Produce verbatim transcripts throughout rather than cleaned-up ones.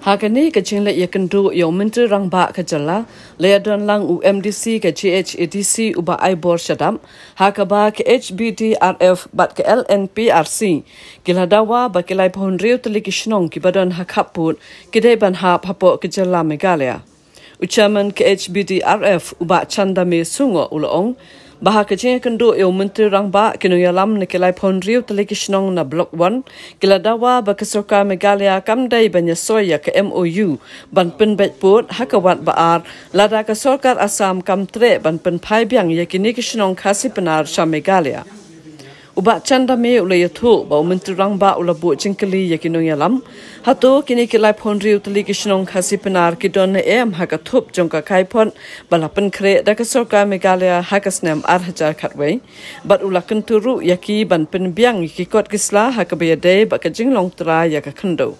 Ha kane ka jingleit ïakynduh ïa u Myntri Rangbah ka jylla, la ïadon lang u M D C ka G H A D C u Bah Aibor Shadap, ha kaba ka H B D R F bad ka L N P R C ki la dawa ba ki laiphew hynriew tylli ki shnong kiba don ha khappud ki dei ban hap hapoh ka jylla Meghalaya. U Chairman ka H B D R F u Bah Chandame Sungoh u la ong ba ha ka jingïakynduh ïa u Myntri Rangbah, ki nongïalam na ki laiphew hynriew tylli ki shnong na Block One ki la dawa ba ka sorkar Meghalaya kam dei ban ïasoi ïa ka M O U ban pynbeit pud ha ka wat ba ar, lada ka sorkar Assam kam treh ban pynphai biang ïa kine ki shnong Khasi Pnar sha Meghalaya. U Bah Chandame u la ïathuh ba u Myntri Rangbah u la buh jingkylli ïa ki nongïalam, hato kine ki laiphew hynriew tylli ki shnong Khasi Pnar ki don ne em ha ka thup jong ka kaiphod ba la pynkhreh da ka sorkar Meghalaya ha ka snem ar hajar khatwei, bad u la kyntu ruh ïa ki ban pynbiang ïa ki kot ki sla ha kaba ïadei bad ka jinglong trai ïa ka khyndew.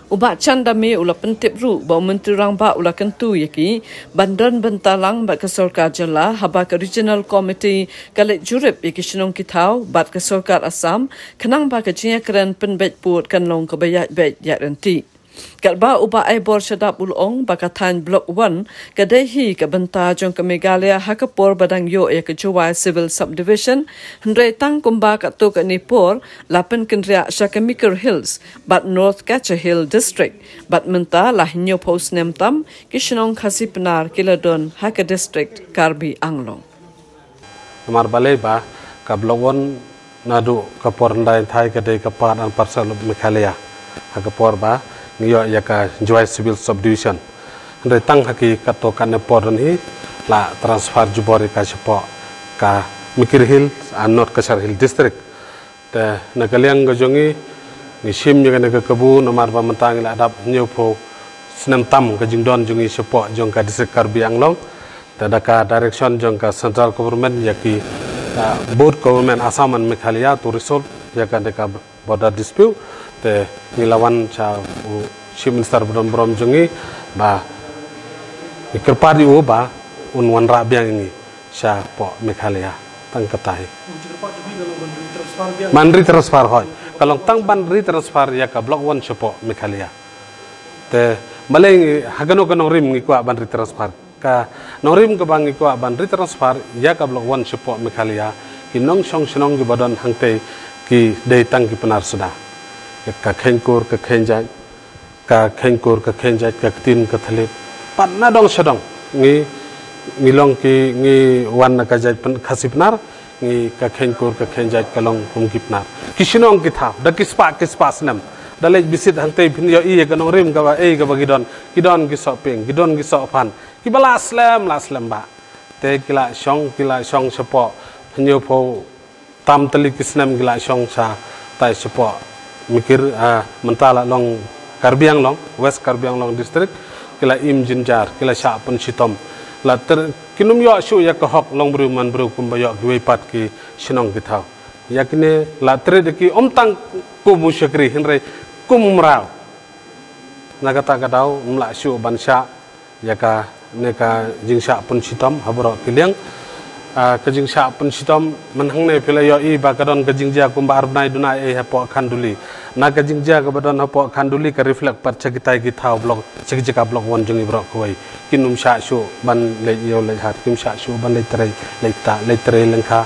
U Bah Chandame u la pyntip ruh ba u Myntri Rangbah u la kyntu ïa ki ban don bynta lang bad ka sorkar jylla haba ka Regional Committee ka leit jurip ïa ki shnong ki thaw bad ka sorkar Assam, khnang ba ka jingïakren pynbeit pud kan long kaba ïaid beit ïaid ryntih. Katba u Bah Aibor Shadap u la ong ba ka thaiñ Block One ka dei hi ka bynta jong ka Meghalaya ha ka por ba dang ïoh ïa ka Jowai Civil Subdivision, hynrei tang kumba katto katne por la pynkynriah sha ka Mikir Hills bad North Cachar Hill District, bad mynta la hynñiewphew snem tam ki shnong Khasi Pnar ki la don ha ka District Karbi Anglong. Namar balei ba ka Block One naduh ka por hyndai hynthai ka dei ka part and parcel of Meghalaya. Ha ka por ba ngi ïoh ïa ka Jowai Civil Subdivision, hynrei tang ha ki katto katne por don hi la transfer jubor ïa ka shapoh ka Mikir Hill and North Cachar Hill District. Te na ka liang ka jong ngi, ngi shim ïa kane ka kabu namar ba mynta ngi la dap hynñiewphew snem tam ka jingdon jong ngi shapoh jong ka District Karbi Anglong. Te da ka direction jong ka Central Government ïa ki, ah, both Government Assam and Meghalaya to resolve ïa kane ka border dispute. Te ngi la wan sha u Chief Minister badonburom jong ngi ba ngi kyrpad ïa u ba un wanrah biang ïa ngi shapoh Meghalaya. Tang kata hi. Ban retransfer, hooid. Ka long tang ban retransfer ïa ka Block One shapoh Meghalaya. Te balei ngi, ha kano ka nongrim ngi kwah ban retransfer? Ka nongrim kaba ngi kwah ban retransfer ïa ka Block One shapoh Meghalaya, ki nongshong shnong kiba don hangtei ki dei tang ki Pnar suda. Ka kheiñ kur, ka kheiñ jait, ka kheiñ kur, ka kheiñ jait, ka ktien, ka thylliej. Pat na dong sha dong ngi, ngi long ki, ngi wan na ka jait Khasi Pnar, ngi ka kheiñ kur, ka kheiñ jait ka long kum ki Pnar. Ki shnong ki thaw da ki spah ki spah snem, da leit visit hangtei phin ïohi ïa ka nongrim kaba ei kaba ki don. Ki don ki sohpieng, ki don ki sohphan, kiba la slem la slem bha. Te ki la shong, ki la shong shapoh hynñiewphew tam tylli ki snem ki la shong shatai shapoh Mikir, ah, mynta la long Karbi Anglong, West Karbi Anglong District, ki la im jynjar, ki la shah pynshitom. La ter, kin ym ïoh shuh ïa ka hok long briew man briew kumba ïoh kiwei pat ki shnong ki thaw. Ïa kine la trei da ki ym tang kum u shakri hynrei kum u mraw. Na kata ka daw ym lah shuh ban shah ïa kane ka jingshah pynshitom ha baroh ki liang. Ah, ka jingshah pynshitom mynhangne phi la ïohi ba ka don ka jingjia kumba ar bnai duna ei hapoh Khanduli. Na ka jingjia kaba don hapoh Khanduli ka reflect pat sha kitai ki thaw Block, sha ki jaka Block One jong ngi baroh kawei. Kin ym shah shuh ban leit ïew leit hat, kim shah shuh ban leit trei, leit ktah, leit trei lyngkha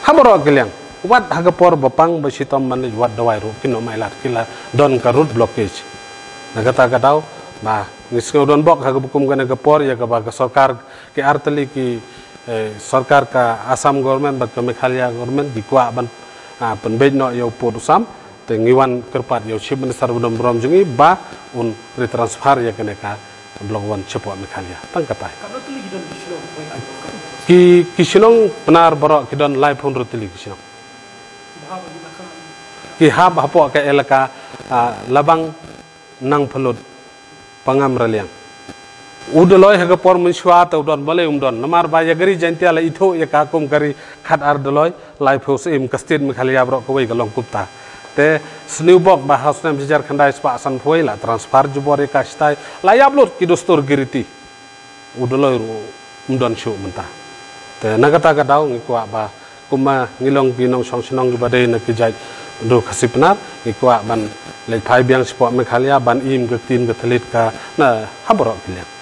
ha baroh ki liang. Wat ha ka por ba pang ba shitom ban leit wad dawai ruh kin ym ailad, ki la don ka road blockage. Na kata ka daw ba ngi sngew donbok ha kaba kum kane ka por ïa kaba ka sorkar, ki artylli ki, eh, sorkar ka Assam Government bad ka Meghalaya Government ki kwah ban, ah, pynbeit noh ïa u pud u Sam. Te ngi wan kyrpad ïa u Chief Minister badonburom jong ngi ba un retransfer ïa kane ka Block One shapoh Meghalaya. Tang katai. Ki, ki shnong Pnar baroh ki don laiphew hynriew tylli ki shnong. Ki hap hapoh ka elaka, ah, Labang, Nangphalut, Pangam, Raliang. U Doloi ha ka por mynshuwa te u don, balei um don? Namar ba ïa ka ri Jaintia la ithuh ïa ka kum ka ri khatar Doloi, laiphew syiem, ka state Meghalaya baroh kawei ka long kumta. Te sniewbok ba ha u snem hajar khyndai spah sanphew la transfer jubor ïa ka shatai, la ïap lut ki dustur ki riti. U Doloi ruh um don shuh mynta. Te na kata ka daw ngi kwah ba kumba ngi long ki nongshong shnong kiba dei na ki jait Bru Khasi Pnar, ngi kwah ban Leit phai biang shapoh Meghalaya ban im ka ktien ka thylliej ka na ha baroh ki liang.